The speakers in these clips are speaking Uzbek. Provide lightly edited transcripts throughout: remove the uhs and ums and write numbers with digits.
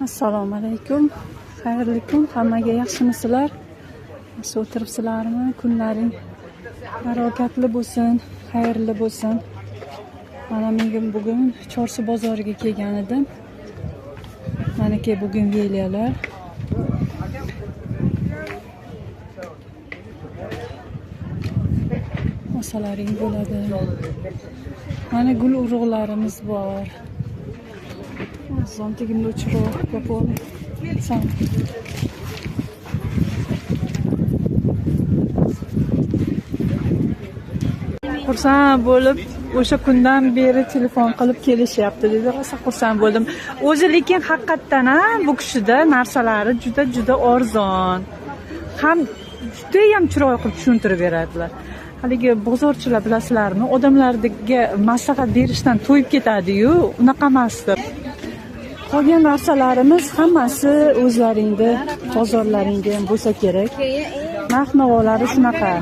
Assalomu alaykum. Xayrli kun. Hammaga yaxshimisizlar? Yaxshi o'tiribsizlarmi? Kunlaring barakatli bo'lsin, xayrli bo'lsin. Mana men bugun Chorsu bozoriga kelgan edim. Manaki bugun veliyalar. Masalaring bo'ladi. Mana gul urug'larimiz bor. Zontigimni o'chirib ko'p. Xursand bo'lib, o'sha kundan beri telefon qilib kelishyapti dedi. Rosa xursand bo'ldim. O'zi lekin haqiqatdan ham bu kishida narsalari juda-juda arzon. Ham juda ham chiroyli qilib tushuntirib beradilar. Haligi bozorchilar bilasizlarmi, odamlarga maslahat berishdan to'yib ketadi-yu, unaqa emasdi. Qolgan narsalarimiz hammasi o'zlaringda, bozorlaringda ham bo'lsa kerak. Narx-navolari shunaqa.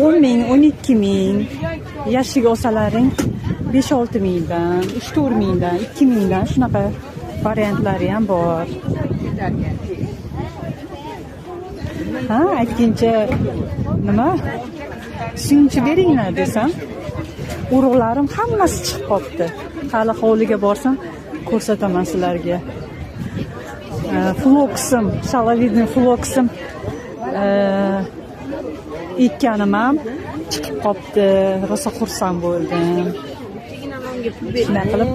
10 ming, 12 ming, yashiga olsalaring 5-6 mingdan, 3-4 mingdan, 2 mingdan shunaqa variantlari ham bor. Ha, aytguncha nima? Suyunchi beringlar desam, urug'larim hammasi chiqib qopti. Hali hovliga borsam ko'rsataman sizlarga. Floksim, shalavidniy floksim ekkanim ham chiqib qopti. Rosa xursand bo'ldim. Shunday qilib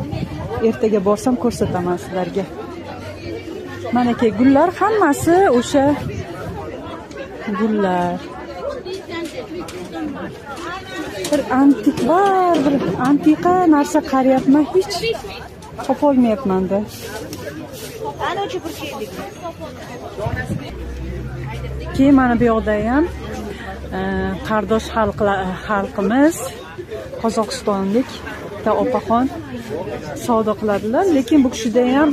ertaga borsam ko'rsataman sizlarga. Manaki gullar hammasi o'sha gullar. Bir antikvar, bir antiqa narsa qarayapman, hech topolmayapman-da. Keyin mana bu yoqda ham qardosh xalqimiz Qozog'istonlik bitta opaxon savdo qiladilar, lekin bu kishida ham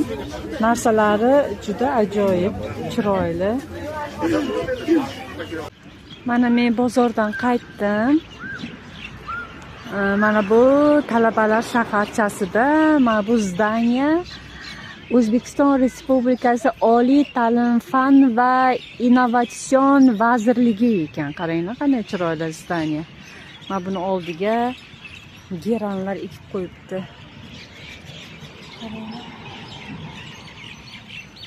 narsalari juda ajoyib, chiroyli. Mana men bozordan qaytdim. Mana bu talabalar shaharchasida mana bu zdaniya O'zbekiston Respublikasi Oliy ta'lim, fan va innovatsion vazirligi ekan. Qaranglar, qanday chiroyli zdaniya. Mana buni oldiga geranlar ekib qo'yibdi. Qaranglar.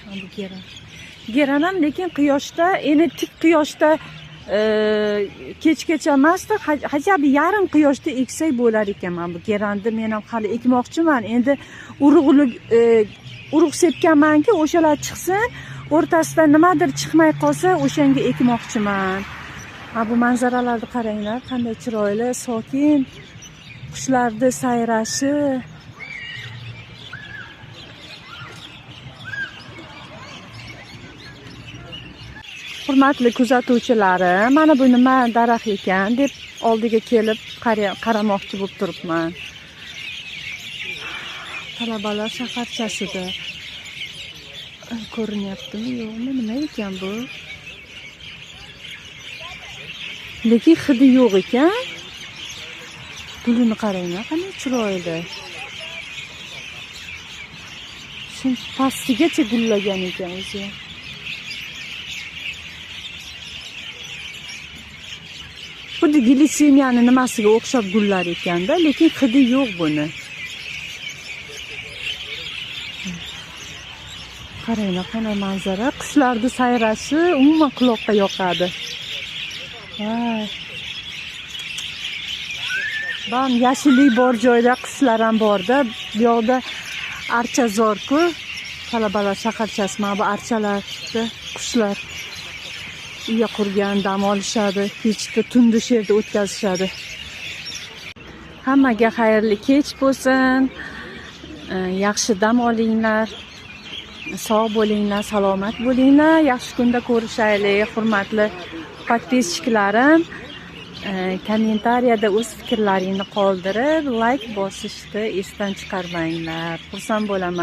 Mana bu geran. Geran ham lekin quyoshda, endi tik quyoshda kechgacha emasda, хотя бы yarim quyoshda eksak bo'lar ekan. Mana bu geranni men ham hali ekmoqchiman. Endi urug' sepganmanki, o'shalar chiqsin, o'rtasidan nimadir chiqmay qolsa, o'shanga ekmoqchiman. Ha, bu manzaralarni qaranglar, qanday chiroyli, sokin qushlarni sayrashi. Hurmatli kuzatuvchilarim, mana bu nima daraxt ekan deb oldiga kelib qaramoqchi bo'lib turibman. Talabalar shaharchasida ko'rinyaptimi, yo'qmi, nima ekan bu? Lekin hidi yo'q ekan. Gulini qaranglar, qanday chiroyli. Shu pastigacha gullagan ekan o'zi. Xuddi glitsiniyani nimasiga o'xshab gullar ekanda, lekin hidi yo'q buni. Qaranglar, qanday manzara. Qushlarni sayrashi umuman quloqqa yoqadi. Voy. Bam, yashillik bor joyda qushlar ham borda. Bu yoqda archazor-ku, talabalar shaharchasi, mana bu archalarda qushlar uya qurgan, dam olishadi, kechda tunni shu yerda o'tkazishadi. Hammaga xayrli kech bo'lsin. Yaxshi dam olinglar. Sog' bo'linglar, salomat bo'linglar. Yaxshi kunda ko'rishaylik, hurmatli podpischiklarim. Kommentariyada o'z fikrlaringni qoldirib, like bosishni esdan chiqarmanglar. Xursand bo'laman.